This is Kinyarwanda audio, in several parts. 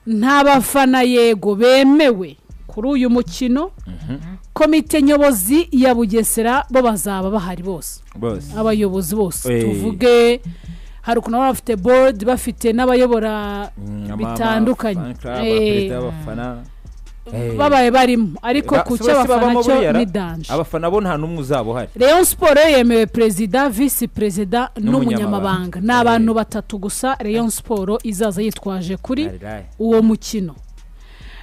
Nta bafana yego bemewe kuri uyu mukino. Komite nyobozi ya Bugesera bo bazaba bahari bose, bose, abayobozi bose. Tuvuge hari ukuntu baba bafite board, bafite n'abayobora bitandukanye. Fan club, abaperezida b'abafana. Babaye barimo, ariko ku si bose cy'abafana babamo cyo buriya ra? ni danger. Abafana bo nta n'umwe uzaba uhari. Rayon Sport yo yemewe perezida, visi perezida n'umunyamabanga. n'umunyamabanga. Ni abantu batatu gusa Rayon Sport izaza yitwaje kuri Rari. uwo mukino.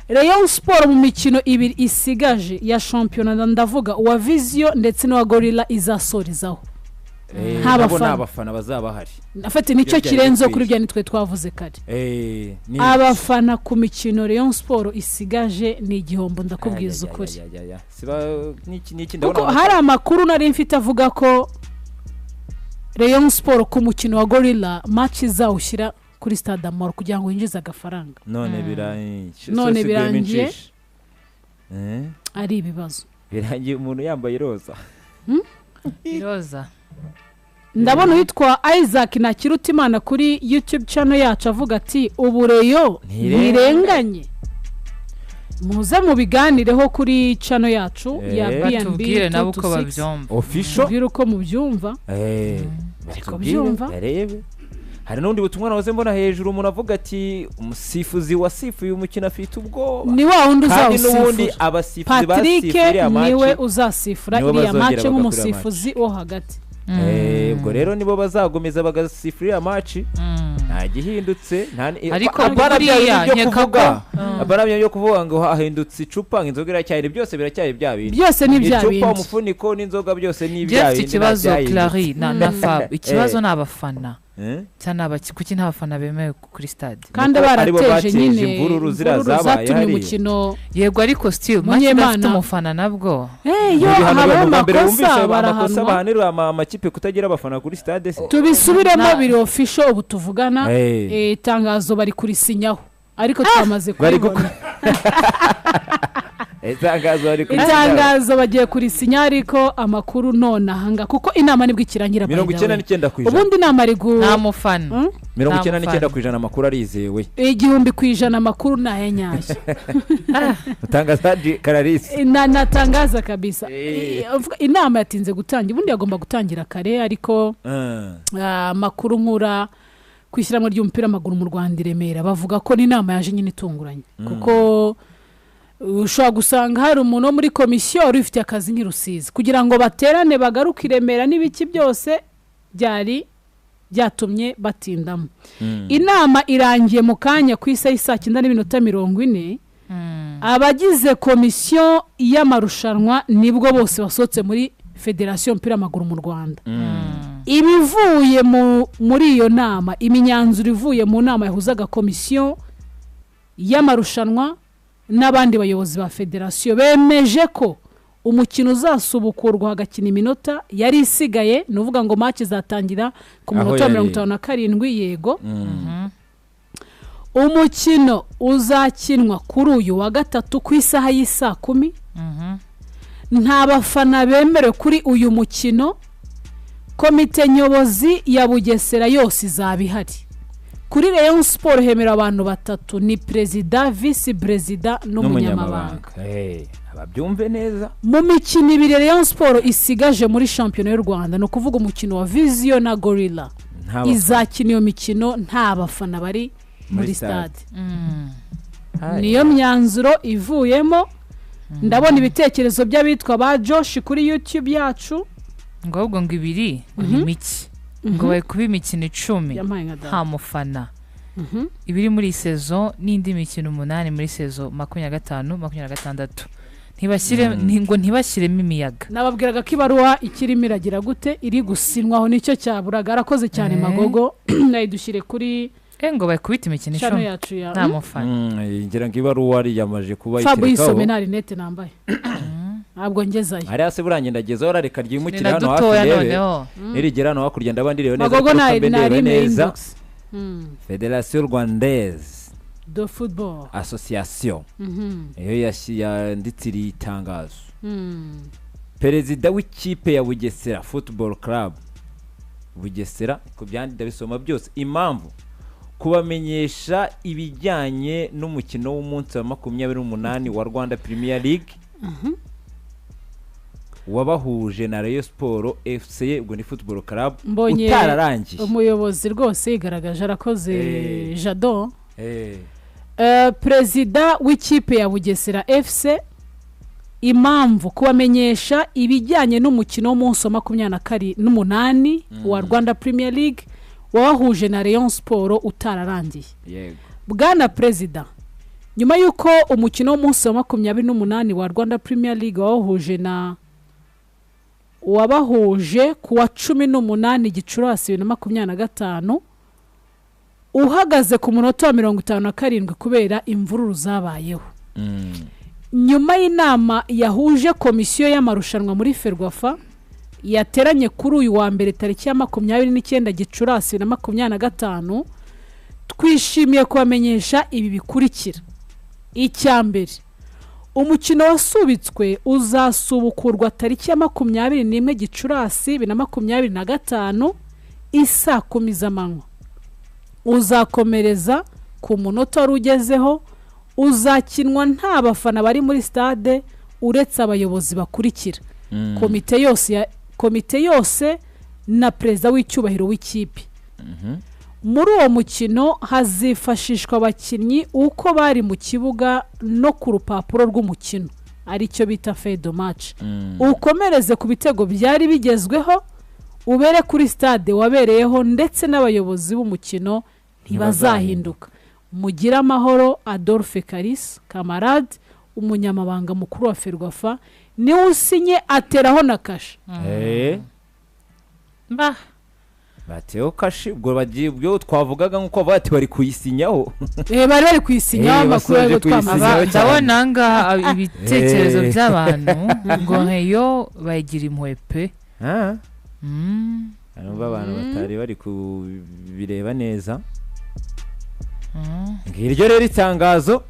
Rayon Sport mu mikino ibiri isigaje ya shampiyona, ndavuga uwa Vision ndetse n'uwa Gorilla izasorezaho, nta nabo bafana. Nta bafana bazaba bahari. Afite nicyo Ibyo byari kirenzeho bikwiye. kuri bya nitwe twavuze kare. Ni Abafana ku mikino Rayon Sport isigaje ni igihombo, ndakubwiza Ay, ay, ukuri. ay, ay, ay, ay. Siba niki ndabona Kuko hari amakuru nari mfite avuga ko Rayon Sport ku mukino wa Gorilla, match izawushyira kuri Stade Amahoro kugira ngo yinjize agafaranga. None birangiye. None birangiye. Ari ibibazo. Birangiye umuntu yambaye iroza. Iroza. Ndabona uwitwa Isaac Ntakirutimana kuri YouTube channel yacu avuga ati: "Ubu Rayon Ntirenganye." ntirenganye." Muze mubiganireho kuri channel yacu ya B&B Batubwire nabo uko 226. babyumva. Official. Tubwire uko mubyumva. Batubwire, Kubyumva. barebe. Hari n'undi butumwa nahoze mbona hejuru, umuntu avuga ati: "Umusifuzi wasifuye umukino afite ubwoba." Ni wa wundi Kandi n'ubundi uzawusifura. abasifuzi Patrick basifuye iriya niwe match uzasifura nibo iriya bazongera match bagakora nk'umusifuzi wo hagati. Ubwo rero nibo bazakomeza bagasifura iriya match, nta gihindutse, nta Ariko apana bya buriya bindi byo nkeka kuvuga, ko apana bya byo kuvuga ngo hahindutse icupa, ngo inzoga iracyari, byose biracyari bya bindi. Byose ni bya Icupa, bindi. umufuniko n'inzoga, byose ni Njye bya mfite bindi, nta ikibazo, byahindutse. Clary na Fab, ikibazo ni abafana Eh? cyane. Kuki nta bafana bemewe kuri stade? Kandi Nuko aribo barateje bateje nyine imvururu ziriya imvururu zabaye zatumye hariya. umukino. Yego, ariko still match Munyemana. idafite umufana nabwo. Iyo Ibihano habaye bwa mbere wumvise amakosa amakosa barahanwa. bahanirwa amakipe kutagira abafana kuri stade se? Tubisubiremo, biri official ubu tuvugana. Itangazo bari kurisinyaho, ariko twamaze Bari kuribona. Itangazo bari kuri Itangazo bagiye kurisinya, ariko amakuru none ahanga, kuko inama nibwo ikirangira, by the mirongo icyenda way. n'icyenda ku ijana. Ubundi inama ari gu Nta mufana. Mirongo Nta icyenda n'icyenda mufana. ku ijana, amakuru arizewe. 1000% amakuru ni aya nyayo. Utangazaji Kararisi. Natangaza kabisa. Inama yatinze gutangira, ubundi yagomba gutangira kare, ariko amakuru nkura ku ishyirahamwe ry'umupira w'amaguru mu Rwanda i Remera, bavuga ko n'inama yaje nyine itunguranye, kuko ushobora gusanga hari umuntu wo muri komisiyo wari ufite akazi nk'i Rusizi, kugira ngo baterane bagaruke i Remera n'ibiki byose byari byatumye batindamo. Inama irangiye mu kanya ku isaha y'i 9:40. Abagize komisiyo y'amarushanwa nibwo bose basohotse muri Federasiyo y'umupira w'amaguru mu Rwanda. Ibivuye muri iyo nama, imyanzuro ivuye mu nama yahuzaga komisiyo y'amarushanwa n'abandi bayobozi ba federasiyo, bemeje ko umukino uzasubukurwa hagakina iminota yari isigaye. Ni ukuvuga ngo match izatangira ku Aho munota wa yari. 57. Yego, umukino uzakinwa kuri uyu wa gatatu ku isaha y'i 10:00. Nta bafana bemerewe kuri uyu mukino. Komite nyobozi ya Bugesera yose izaba ihari. Kuri Rayon Sport hemera abantu batatu, ni perezida, visi perezida n'umunyamabanga. Ababyumve neza. Mu mikino ibiri Rayon Sport isigaje muri shampiyona y'u Rwanda, ni ukuvuga umukino wa Vision na Gorilla, Nta bafana. izakina iyo mikino nta bafana bari muri Muri stade. stade. Niyo myanzuro ivuyemo. Ndabona ibitekerezo by'abitwa ba Josh kuri YouTube yacu. Ngo ahubwo ngo ibiri ni mike, ngo bari kuba imikino 10 Yampaye nka data. nta mufana, ibiri muri iyi saison n'indi mikino umunani muri saison 2025-26. Ntibashyire ngo ntibashyiremo imiyaga. Nababwiraga ko ibaruwa ikirimo iragira gute, iri gusinwaho, nicyo cyaburaga. Arakoze cyane. Magogo nayidushyire kuri Ngo bakubite imikino channel 10 yacu ya nta mufana. Ngira ngo ibaruwa yamaje kuba Fabu yiterekaho. yisome, nta rinete nambaye, ntabwo ngezayo. Hariya se burangiye ndagezaho, reka Ni ryimukire na hano hafi dutoya ndebe. noneho. Nirigera hano hakurya ndaba ndireba neza, Magogo ariko nta mbe ndeba nta neza. inbox. Fédération Rwandaise de football Association iyo yanditse iri tangazo: Perezida w'ikipe ya Bugesera Football Club Bugesera, ku byandi ndabisoma byose, impamvu Kubamenyesha ibijyanye n'umukino w'umunsi wa 28 wa Rwanda Premier League wabahuje na Rayon Sport FC, ubwo ni Football Club, Mbonye utararangiye. Umuyobozi rwose yigaragaje, arakoze. Jado. Perezida w'ikipe ya Bugesera FC, impamvu: kubamenyesha ibijyanye n'umukino w'umunsi wa 28 wa Rwanda Premier League wabahuje na Rayon Sport utararangiye. Bwana Perezida, nyuma y'uko umukino w'umunsi wa 28 wa Rwanda Premier League wabahuje ku wa 18 Gicurasi 2025 uhagaze ku munota wa 57 kubera imvururu zabayeho, nyuma y'inama yahuje komisiyo y'amarushanwa muri FERWAFA yateranye kuri uyu wa mbere tariki ya 29 Gicurasi 2025, twishimiye kubamenyesha ibi bikurikira: Icya mbere, umukino wasubitswe uzasubukurwa tariki ya 21 Gicurasi 2025 isaa 10 z'amanywa, uzakomereza ku munota wari ugezeho, uzakinwa nta bafana bari muri stade uretse abayobozi bakurikira: komite yose na perezida w'icyubahiro w'ikipe. Muri uwo mukino hazifashishwa abakinnyi uko bari mu kibuga no ku rupapuro rw'umukino, aricyo bita fedo match, ukomereze ku bitego byari bigezweho, ubere kuri stade wabereyeho, ndetse n'abayobozi b'umukino ntibazahinduka. Mugire amahoro. Adolphe Kalisa Kamarade, umunyamabanga mukuru wa FERWAFA, niwe usinye, ateraho na kashe. Mba Bateo kashi, ubwo bagiye, ubwo twavugaga nk'uko bavuga ati bari kuyisinyaho. Bari kuyisinyaho. Amakuru basoje yo twamaze. kuyisinyaho cyane. Ndabona ngaha ibitekerezo by'abantu ngo nkeyo bayigira impuhwe pe. Numva abantu batari bari kubireba neza. Ngiryo rero itangazo.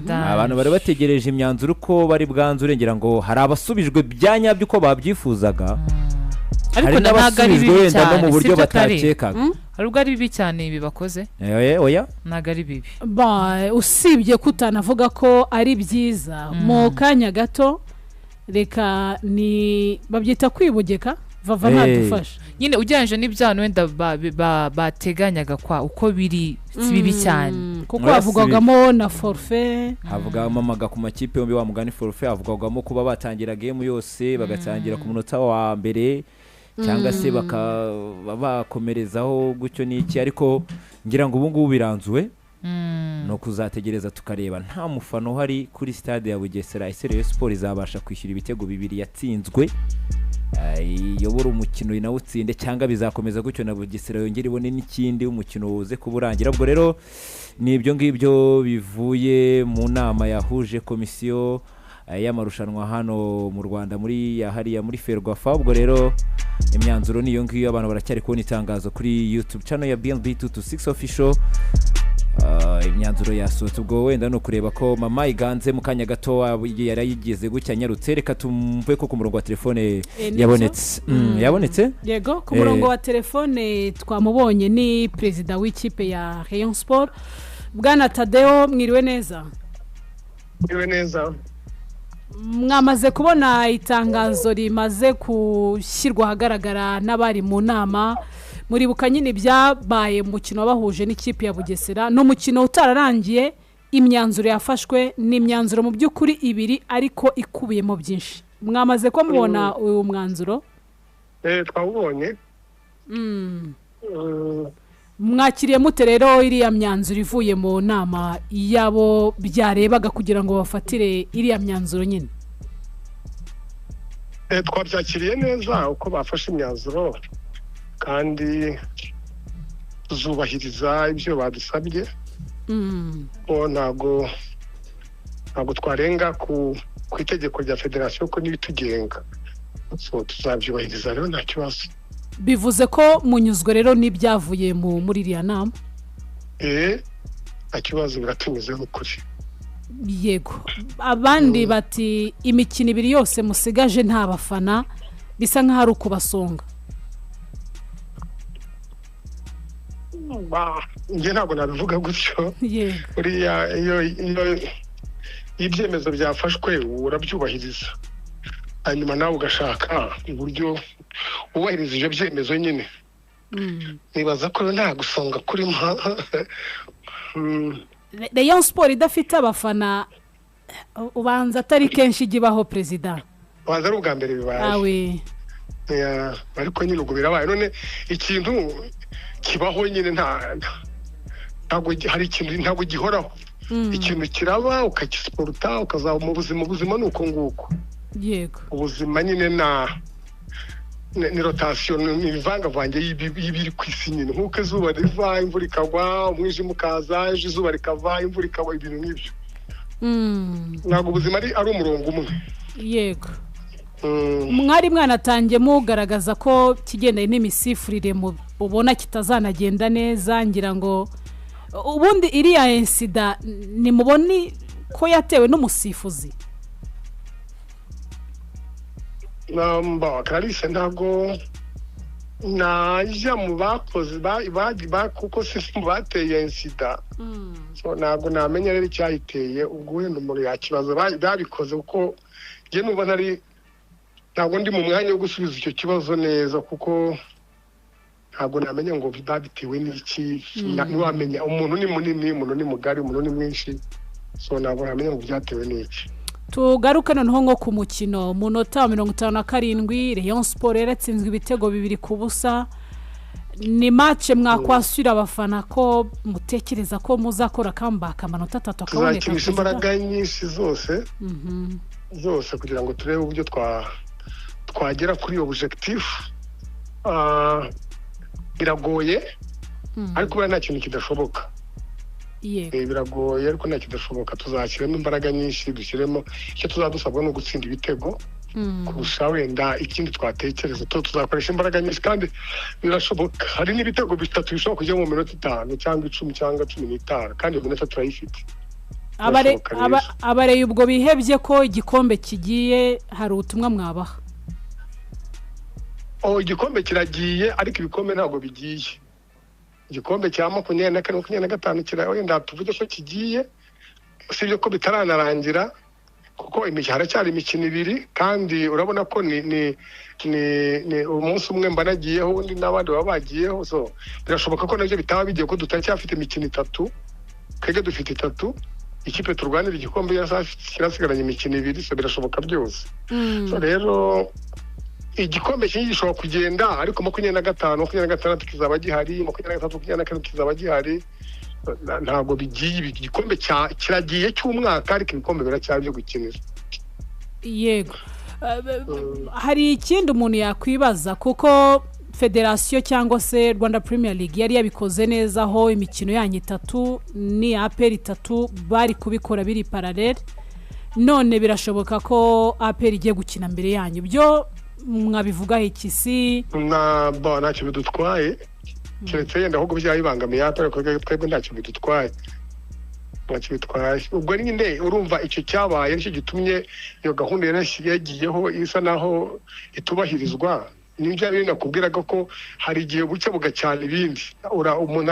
Abantu bari bategereje imyanzuro uko bari bwanzure, ngira ngo hari abasubijwe bya nyabyo uko babyifuzaga, Ariko hari ntabwo ari n'abasubijwe bibi wenda no cyane, mu buryo sibyo kare? batakekaga. Hari ubwo ari bibi cyane ibi bakoze? Oya. Ntabwo ari bibi. Ba, usibye ko utanavuga ko ari byiza, mu kanya gato reka ni babyita kwibugeka vava. Ntadufasha. Nyine ugereranyije n'ibyahantu wenda bateganyaga kwa uko biri, si bibi cyane. Kuko Oya, si havugwagamo na forfait. Havugamo amaga ku makipe yombi, wa mugani forfait, havugwagamo kuba batangira game yose, bagatangira ku munota wa mbere cyangwa se bakaba bakomerezaho gutyo n'iki, ariko ngira ngo ubu ngubu biranzuwe. Ni ukuzategereza tukareba nta mufana uhari kuri stade ya Bugesera, ese Rayon Sport izabasha kwishyura ibitego bibiri yatsinzwe, iyobora umukino inawutsinde, cyangwa bizakomeza gutyo na Bugesera yongere ibone n'ikindi, umukino uze kuba urangira? Ubwo rero ni ibyo ngibyo bivuye mu nama yahuje komisiyo y'amarushanwa hano mu Rwanda muri ya hariya muri FERWAFA. Ubwo rero imyanzuro ni iyo ngiyo. Abantu baracyari kubona itangazo kuri YouTube channel ya BNB 226 Official. Imyanzuro yasohotse, ubwo wenda ni ukureba ko mama iganze mu kanya gato yari yigeze gutya anyarutse. Reka tumve ko ku murongo wa telefone Nibyo? yabonetse. Yabonetse. Yego, ku murongo wa telefone twamubonye, ni perezida w'ikipe ya Rayon Sport, bwana Tadeo. Mwiriwe neza? Iwe neza. Mwamaze kubona itangazo rimaze gushyirwa ahagaragara n'abari mu nama. Muribuka nyine ibyabaye mu mukino wabahuje n'ikipe ya Bugesera, ni umukino utararangiye. Imyanzuro yafashwe ni imyanzuro mu by'ukuri ibiri ariko ikubiyemo byinshi. Mwamaze ko mubona uyu mwanzuro? Twawubonye. Mwakiriye mute rero iriya myanzuro ivuye mu nama y'abo byarebaga kugira ngo bafatire iriya myanzuro nyine? Twabyakiriye neza uko bafashe imyanzuro, kandi tuzubahiriza ibyo badusabye, ko ntabwo twarenga ku itegeko rya federasiyo ko n'ibitugenga, so tuzabyubahiriza rero, nta kibazo. Bivuze ko munyuzwe rero n'ibyavuye muri iriya nama? Nta kibazo, biratunyuze n'ukuri. Yego, abandi bati imikino ibiri yose musigaje nta bafana, bisa nk'aho ari ukubasonga. Njye ntabwo nabivuga gutyo. Yego. Buriya iyo ibyemezo byafashwe urabyubahiriza, hanyuma nawe ugashaka uburyo wubahiriza ibyo byemezo nyine. Nibaza ko nta gusonga kurimo. Rayon Sport idafite abafana ubanza atari kenshi ijya ibaho, perezida. Ubanza ari ubwa mbere bibaye. Awe. Yeah, ariko nyine ubwo birabaye. None ikintu kibaho nyine, ntabwo hari ikintu, ntabwo gihoraho. Ikintu kiraba ukagisiporuta, ukazaba mu buzima. Ubuzima ni uko nguko. Ubuzima nyine ni rotation, ni ibivangavange y'ibiri ku isi nyine, nk'uko izuba riva imvura ikagwa, umwijima ukaza, ejo izuba rikava imvura ikagwa, ibintu nk'ibyo. Ntabwo ubuzima ari umurongo umwe. Mwari mwanatangiye mugaragaza ko kigendanye n'imisifurire mubona kitazanagenda neza. Ngira ngo ubundi iriya incident nimuboni ko yatewe n'umusifuzi? Namba Clarisse, ntabwo najya mu bakoze kuko si mu bateye incident, so ntabwo namenya rero icyayiteye. Ubwo wenda umuntu yakibaza babikoze, kuko njye numva ntari, ntabwo ndi mu mwanya wo gusubiza icyo kibazo neza, kuko ntabwo namenya ngo babitewe n'iki. Ntiwamenya, umuntu ni munini, umuntu ni mugari, umuntu ni mwinshi, so ntabwo namenya ngo byatewe n'iki. Tugaruke noneho nko ku mukino. Munota wa 57, Rayon Sport yaratsinzwe ibitego 2-0. Ni match mwakwasura abafana ko mutekereza ko muzakora comeback, amanota 3 akaboneka? Tuzakinisha Perezida? imbaraga nyinshi zose zose kugira ngo turebe uburyo twagera kuri iyo objectif. Biragoye, ariko buriya nta kintu kidashoboka. Biragoye ariko nta kidashoboka. Tuzashyiramo imbaraga nyinshi, dushyiremo icyo tuzadusabwa ni ugutsinda ibitego kurusha wenda ikindi twatekereza. Tuzakoresha imbaraga nyinshi kandi birashoboka. Hari n'ibitego bitatu bishobora kujya mu minota 5 cyangwa 10 cyangwa 15, kandi iyo minota turayifite. Birashoboka rero. Abareye ubwo bihebye ko igikombe kigiye, hari ubutumwa mwabaha? Oh, igikombe kiragiye, ariko ibikombe ntabwo bigiye. Igikombe cya 24, 25 kira wenda tuvuge ko kigiye, usibye ko bitaranarangira, kuko haracyari imikino ibiri, kandi urabona ko ni umunsi umwe mba nagiyeho, undi n'abandi baba bagiyeho, so birashoboka ko nabyo bitaba bigiye, ko tutacyafite imikino itatu. Twebwe dufite itatu, ikipe turwanira igikombe yarasigaranye imikino ibiri, so birashoboka byose. So rero igikombe kinini gishobora kugenda, ariko 25, 26 kizaba gihari, 23, 24 kizaba gihari. Ntabwo bigiye. Igikombe kiragiye cy'umwaka, ariko ibikombe biracyari byo gukinira. Yego. Hari ikindi umuntu yakwibaza, kuko federasiyo cyangwa se Rwanda Premier League yari yabikoze neza, aho imikino yanyu itatu ni APR itatu bari kubikora biri parallel. None birashoboka ko APR igiye gukina mbere yanyu, byo mwabivugaho iki si? Na bo ntacyo bidutwaye, keretse yenda ahubwo byaba bibangamiye APR, ariko twebwe ntacyo bidutwaye, ntacyo bitwaye. Ubwo nyine urumva icyo cyabaye nicyo gitumye iyo gahunda yagiyeho isa naho itubahirizwa. Nibyo biri nakubwiraga ko hari igihe bucya bugacyana ibindi. Umuntu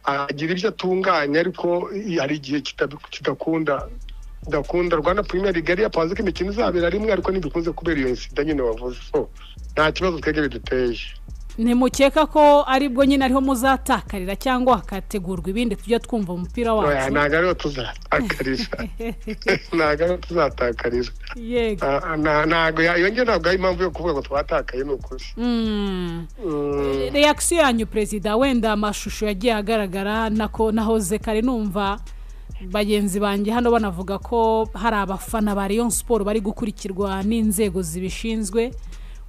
agira ibyo atunganya, ariko hari igihe kidakunda kidakunda. Rwanda Premier League yari yapanze ko imikino izabera rimwe, ariko ntibikunze kubera iyo incident nyine wavuze, so nta kibazo twebwe biduteye. Ntimukeka ko aribwo nyine ariho muzatakarira, cyangwa hakategurwa ibindi tujya twumva umupira Oya, wacu? ntabwo ariho tuzatakarira, ntabwo ariho tuzatakarira. Ntabwo iyo ngiyo ntabwo ari impamvu yo kuvuga ngo twatakaye, ni ukuri. Reaction yanyu, perezida, wenda amashusho yagiye agaragara, nako nahoze kare numva bagenzi banjye hano banavuga ko hari abafana ba Rayon Sport bari gukurikirwa n'inzego zibishinzwe.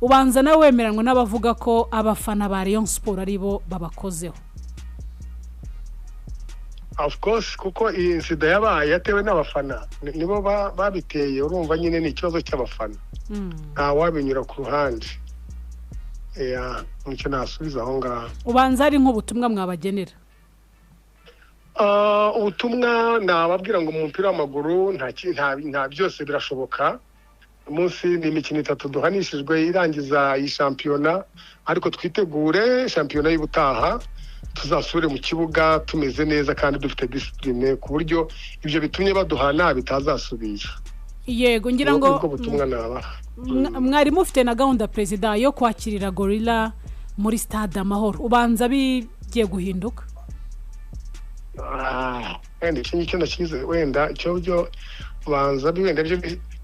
Ubanza nawe wemeranwa n'abavuga ko abafana ba Rayon Sport ari bo babakozeho? Of course, kuko iyi incident yabaye yatewe n'abafana. Nibo babiteye. Urumva nyine ni ikibazo cy'abafana, nta wabinyura ku ruhande. Yeah, nicyo nasubiza aho ngaho. Ubanza ari nk'ubutumwa mwabagenera? Ubutumwa nababwira ngo mu mupira w'amaguru nta byose birashoboka. Umunsi ni imikino itatu duhanishijwe irangiza iyi shampiyona, ariko twitegure shampiyona y'ubutaha. Tuzasubire mu kibuga tumeze neza kandi dufite discipline, ku buryo ibyo bitumye baduhana bitazasubira. Yego, ngira ngo Ubwo butumwa nabaha. Mwari mufite na gahunda, perezida, yo kwakirira Gorilla muri Stade Amahoro. Ubanza bigiye guhinduka? Wenda iki ngicyo ndakize, wenda icyo byo banza wenda byo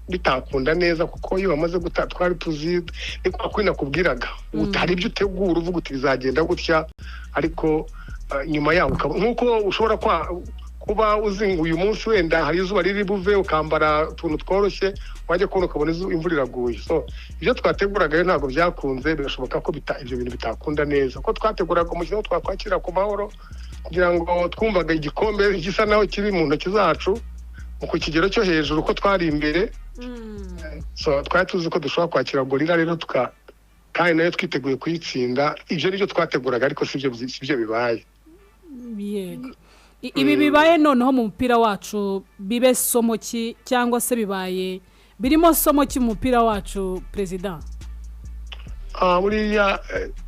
bitakunda neza, kuko iyo bamaze guta twari tuzi ni kwa kuri nakubwiraga, hari ibyo utegura uvuga uti bizagenda gutya, ariko nyuma yaho nk'uko ushobora kuba uzi ngo uyu munsi wenda hari izuba riri buve, ukambara utuntu tworoshye, wajya kubona ukabona imvura iraguye. So ibyo twateguraga rero ntabwo byakunze. Birashoboka ko ibyo bintu bitakunda neza, kuko twateguraga umukino twakwakira ku Mahoro, kugira ngo twumvaga igikombe gisa naho kiri mu ntoki zacu ku kigero cyo hejuru, ko twari imbere. So twari tuzi ko dushobora kwakira Gorilla rero kandi nayo twiteguye kuyitsinda. Ibyo nibyo twateguraga, ariko sibyo bibaye. Yego. Ibi bibaye noneho mu mupira wacu bibe somo ki, cyangwa se bibaye birimo somo ki mu mupira wacu, perezida? Buriya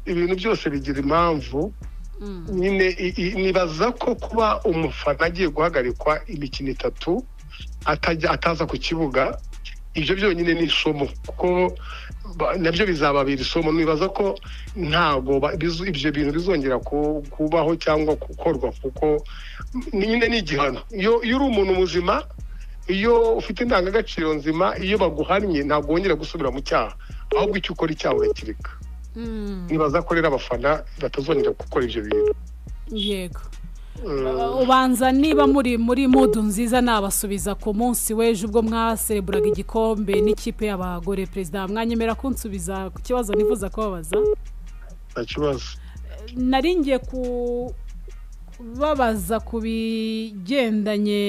ibintu byose bigira impamvu nyine. Nibaza ko kuba umufana agiye guhagarikwa imikino 3 atajya ataza ku kibuga, ibyo byonyine ni isomo, kuko nabyo bizababera isomo. Nibaza ko ntabwo ibyo bintu bizongera kubaho cyangwa gukorwa, kuko nyine ni igihano. Iyo uri umuntu muzima, iyo ufite indangagaciro nzima, iyo baguhannye ntabwo wongera gusubira mu cyaha, ahubwo icyo ukora icyaha urakireka. Nibaza ko rero abafana batazongera gukora ibyo bintu. Yego. Ubanza niba muri mood nziza nabasubiza ku munsi w'ejo ubwo mwasereburaga igikombe n'ikipe y'abagore. Perezida, mwanyemera kunsubiza ku kibazo nifuza kubabaza? Nta kibazo. Nari ngiye kubabaza ku bigendanye,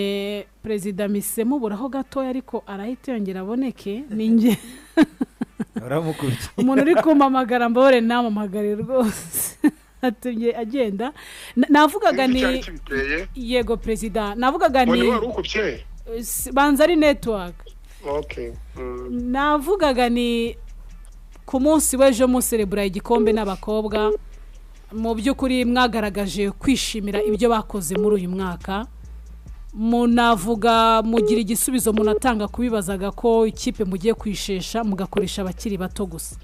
perezida misemuburaho gatoya, ariko arahita yongera aboneke. Ninjye Uramukubye. umuntu uri kumpamagara, mbabare, namamagare rwose, atumye agenda. Navugaga Sinzi ni icyari kibiteye. Yego perezida, navugaga Ngo ni ni wari ukubye? Banza ari network. Okay. Navugaga ni ku munsi w'ejo muserebura igikombe n'abakobwa, mu by'ukuri mwagaragaje kwishimira ibyo bakoze muri uyu mwaka, munavuga mugira igisubizo munatanga kubibazaga ko ikipe mugiye kwishesha mugakoresha abakiri bato gusa.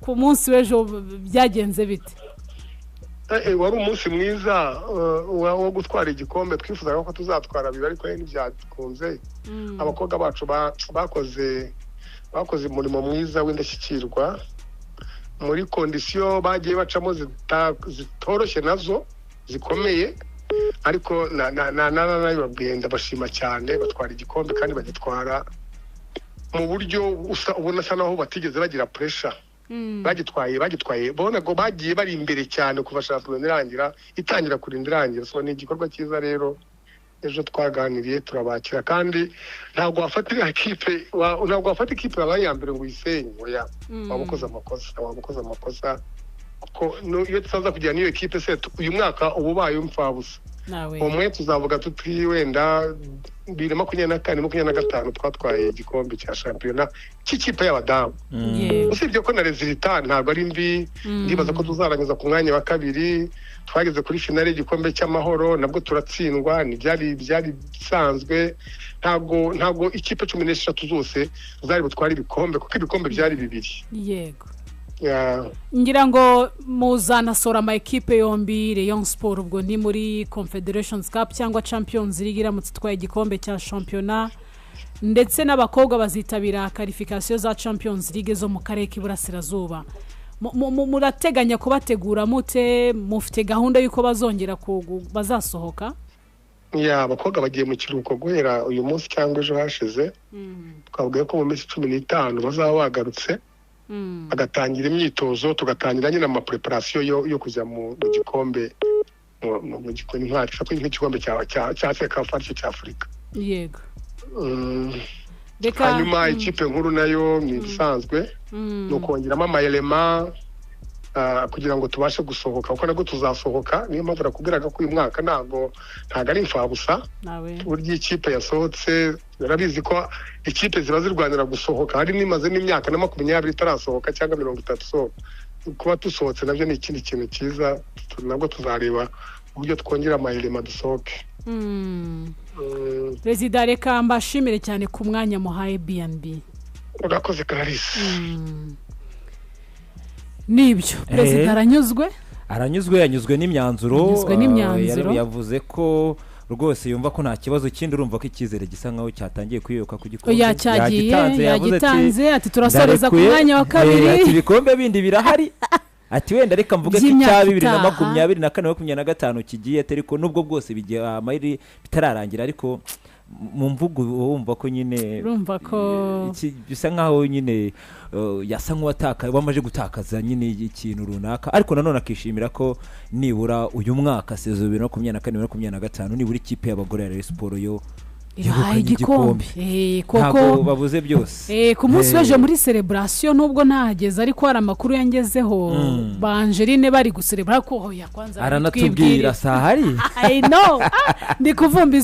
Ku munsi w'ejo byagenze bite? Wari umunsi mwiza wo gutwara igikombe. Twifuzaga ko tuzatwara bibiri, ariko ntibyakunze. Abakobwa bacu bakoze umurimo mwiza w'indashyikirwa muri conditions bagiye bacamo zitoroshye nazo zikomeye, ariko nabibabwiye, ndabashima cyane. Batwara igikombe kandi bagitwara mu buryo ubona asa naho batigeze bagira pressure. Bagitwaye bona ngo bagiye bari imbere cyane kuva shampiyona irangira, itangira kurinda irangira. So ni igikorwa cyiza rero. Ejo twaganiriye, turabakira, kandi ntabwo wafatira ikipe ntabwo wafata ikipe yabaye iya mbere ngo uyisenye. Oya, waba ukoze amakosa, kuko iyo tutaza kugira n'iyo ekipe se, uyu mwaka uba ubaye umfabusa. Nawe Umwe tuzavuga tuti wenda 2024, 25 twatwaye igikombe cya shampiyona cy'ikipe y'abadamu. Usibye ko na résultat ntabwo ari mbi. Ndibaza ko tuzarangiza ku mwanya wa kabiri. Twageze kuri finale y'igikombe cy'Amahoro, nabwo turatsindwa, byari bisanzwe. Ntabwo ikipe 16 zose zari butware ibikombe, kuko ibikombe byari bibiri. Ya. Ngira ngo muzanasora ama ekipe yombi, Rayon Sport ubwo ni muri Confederations Cup cyangwa Champions League iramutse itwaye igikombe cya shampiyona, ndetse n'abakobwa bazitabira qualification za Champions League zo mu karere k'Iburasirazuba. Murateganya kubategura mute? Mufite gahunda y'uko bazongera bazasohoka? Ya, abakobwa bagiye mu kiruhuko guhera uyu munsi cyangwa ejo hashize. Twavuga ko mu minsi 15 bazaba bagarutse, bagatangira imyitozo, tugatangira nyine ama préparation yo kujya mu gikombe, mu gikombe nk'igikombe cya CECAFA, aricyo cya Afurika. Reka Hanyuma ikipe nkuru nayo ni ibisanzwe, ni ukongeramo ama éléments kugira ngo tubashe gusohoka, kuko nabwo tuzasohoka. Niyo mpamvu nakubwiraga ko uyu mwaka ntabwo ari imfabusa. Nawe Burya ikipe yasohotse, urabizi ko ikipe ziba zirwanira gusohoka, hari n'imaze n'imyaka na 20 itarasohoka cyangwa 30. So Kuba dusohotse nabyo ni ikindi kintu cyiza, nabwo tuzareba uburyo twongera amahirima dusohoke. Perezida, reka mbashimire cyane ku mwanya muhaye B&B. Urakoze, Clarisse. Nibyo, perezida aranyuzwe. Aranyuzwe, yanyuzwe n'imyanzuro. Yanyuzwe n'imyanzuro. Yavuze ko rwose yumva ko nta kibazo kindi, urumva ko icyizere gisa nkaho cyatangiye kwiyoka ku gikombe. Cyagiye. Yagitanze, yavuze ati, Yagitanze, ati turasoreza ku "Ndarekuye." mwanya wa kabiri. Ati ibikombe bindi birahari, ati wenda reka mvuge ko By'imyaka icya bibiri na itaha. 24, 25 kigiye, atari ko nubwo bwose bigiye amahirwe bitararangira, ariko mu mvugo wumva ko nyine Urumva ko bisa nkaho nyine yasa nk'uwataka, wamaze gutakaza nyine ikintu runaka, ariko nanone akishimira ko nibura uyu mwaka, saison 2024, 2025, nibura ikipe y'abagore ya Rayon Sports yo ibahaye yegukanye igikombe. Ntabwo Koko babuze byose. Ku munsi w'ejo muri celebration, nubwo ntahageze ariko hari amakuru yangezeho, ba Angeline bari guserebura ko hoya kwanza Aranatubwira sahari. I know. Ah, ndi kuvumba.